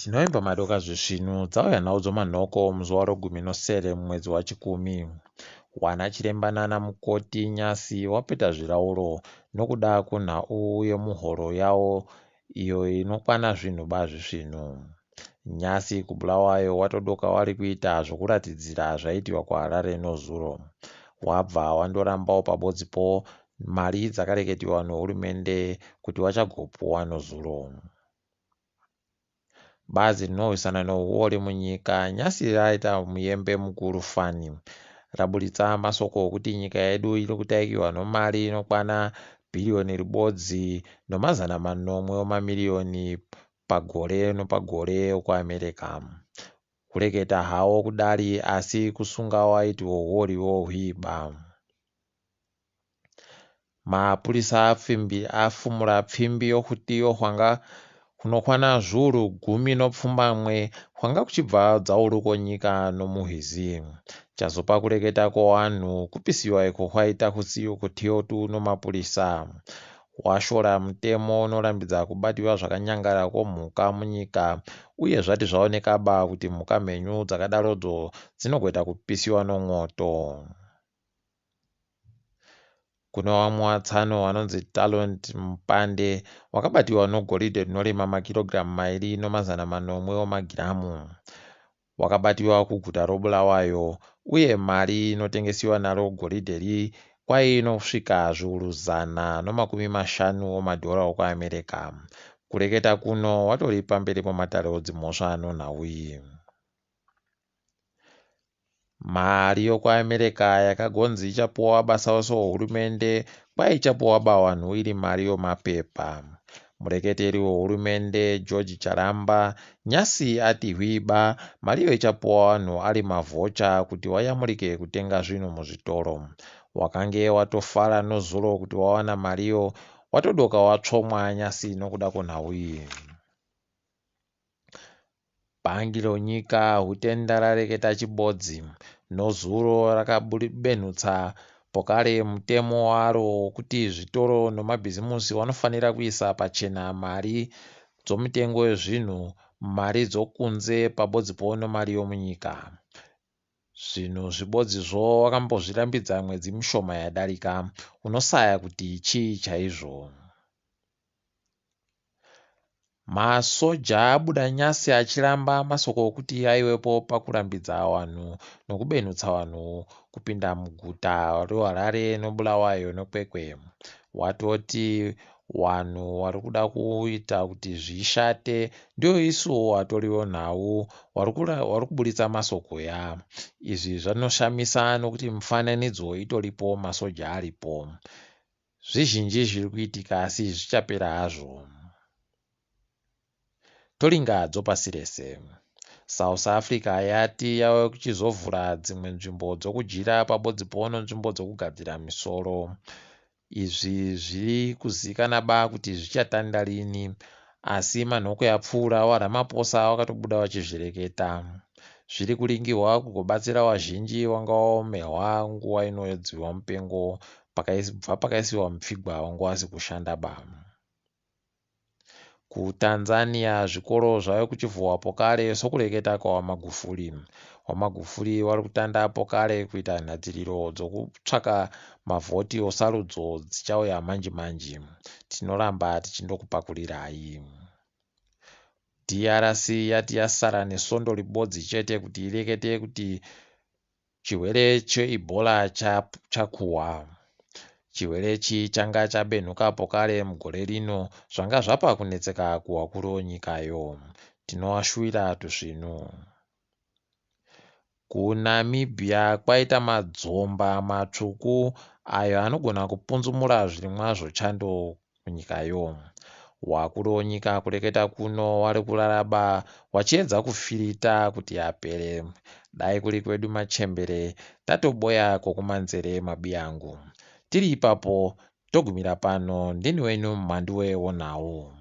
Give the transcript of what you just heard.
Tinoimba madoka zvisvinu dzauya nhau dzomanhoko muzuva rogumi nosere mumwedzi waChikumi. Wana chiremba nana mukoti nyasi wapeta zvirauro nokuda kwenhau yemuhoro yawo iyo inokwana zvinhu bazvisvinu. Nyasi kuBulawayo watodoka wari kuita zvokuratidzira zvaitiwa kuHarare nozuro. Wabva wandorambawo pabodzipo mari dzakareketiwa nohurumende kuti wachagopuwa nozuro. Bazi rinorwisana nohuori munyika nyasi raita muyembe mukuru fani. Raburitsa masoko okuti nyika yedu iri kutaikiwa nomari inokwana bhiriyoni ribodzi nomazana manomwe emamiriyoni pagore nopagore okuAmerica. Kureketa hawo kudari asi kusunga waiti wohuoriwo hwiba. Mapurisa afumura pfimbi yohutiyo hwanga hunokwana zviuru gumi nopfumbamwe hwanga kuchibva dzauri konyika nomuhwizi. Chazopa kureketa kwowanhu kupisiwa iko kwaita kutiyotu nomapurisa. Washora mutemo unorambidza kubatiwa zvakanyangara kwomhuka munyika uye zvati zvaonekaba kuti mhuka mhenyu dzakadarodzo dzinogoita kupisiwa nomwoto. Kune vamwe vatsano vanonzi Talent Mupande wakabatiwa nogoridhe rinorema makirogiramu mairi nomazana manomwe omagiramu. Wakabatiwa kuguta roBulawayo uye mari inotengesiwa naro goridheri kwainosvika zviuru zana nomakumi mashanu omadhora okuAmerica. Kureketa kuno watori pamberi pematare edzimhosva nonhau iyi. Mari yokuAmerica yakagonzi ichapuwa basa wose wehurumende kwai ichapuwa bawanhu iri mari yomapepa. Mureketeri wehurumende George Charamba nyasi ati hwiba mariyo ichapuwa vanhu ari mavhocha kuti wayamurike kutenga zvinhu muzvitoro. Wakange watofara nozuro kuti wawana mariyo watodoka watsvomwa nyasi nokuda kwenhau iyi. Bhangi ronyika hutenda rareketa chibodzi nozuro rakabenhutsa pokare mutemo waro wokuti zvitoro nomabhizimusi wanofanira kuisa pachena mari dzomitengo yezvinhu, mari dzokunze pabodzipo nemari yomunyika. Zvinhu zvibodzizvo wakambozvirambidza mwedzi mishoma yadarika. Unosaya kuti chii chaizvo. Masoja abuda nyasi achiramba masoko okuti aiwepo pakurambidza vanhu nokubenhutsa vanhu kupinda muguta reHarare neBulawayo neKwekwe. Watoti wanhu wari kuda kuita kuti zvishate ndoisuwo watori wenhau wari kuburitsa masoko ya. Izvi zvanoshamisa nokuti mifananidzo itoripo masoja aripo. Zvizhinji zviri kuitika asi zvichapera hazvo. Toringa dzopasi rese. South Africa yati yave kuchizovhura dzimwe nzvimbo dzokudyira pabodzipo nenzvimbo dzokugadzira misoro. Izvi zviri kuzivikana ba kuti zvichatanda rini asi manhoko yapfuura waRamaphosa wakatobuda wachizvireketa. Zviri kuringihwa kugobatsira wazhinji wanga waomerwa nguva ino yedzihwa mupengo kubva pakaisiwa mupfigwa wanga wasi kushanda ba. KuTanzania zvikoro zvave kuchivhurwa pokare sokureketa kwaVaMagufuli. VaMagufuli vari kutanda pokare kuita nhadziriro dzokutsvaka mavhoti osarudzo dzichauya manji manji. Tinoramba tichindokupakurirai. DRC yati yasara nesvondo ribodzi chete kuti irekete kuti chirwere cheEbola chakuhwa. Chirwere ichi changa chabenhuka pokare mugore rino zvanga zvapa kunetseka kuvakuru venyikayo. Tinovashuvira tusvinu. KuNamibia kwaita madzomba matsvuku ayo anogona kupunzumura zvirimwa zvochando munyikayo. Wakuru wenyika kureketa kuno wari kuraraba wachiedza kufirita kuti apere. Dai kuri kwedu machembere tatoboya kwokumanzere mabiyangu. Tiri ipapo togumira pano ndini wenyu mhanduwe wonhau.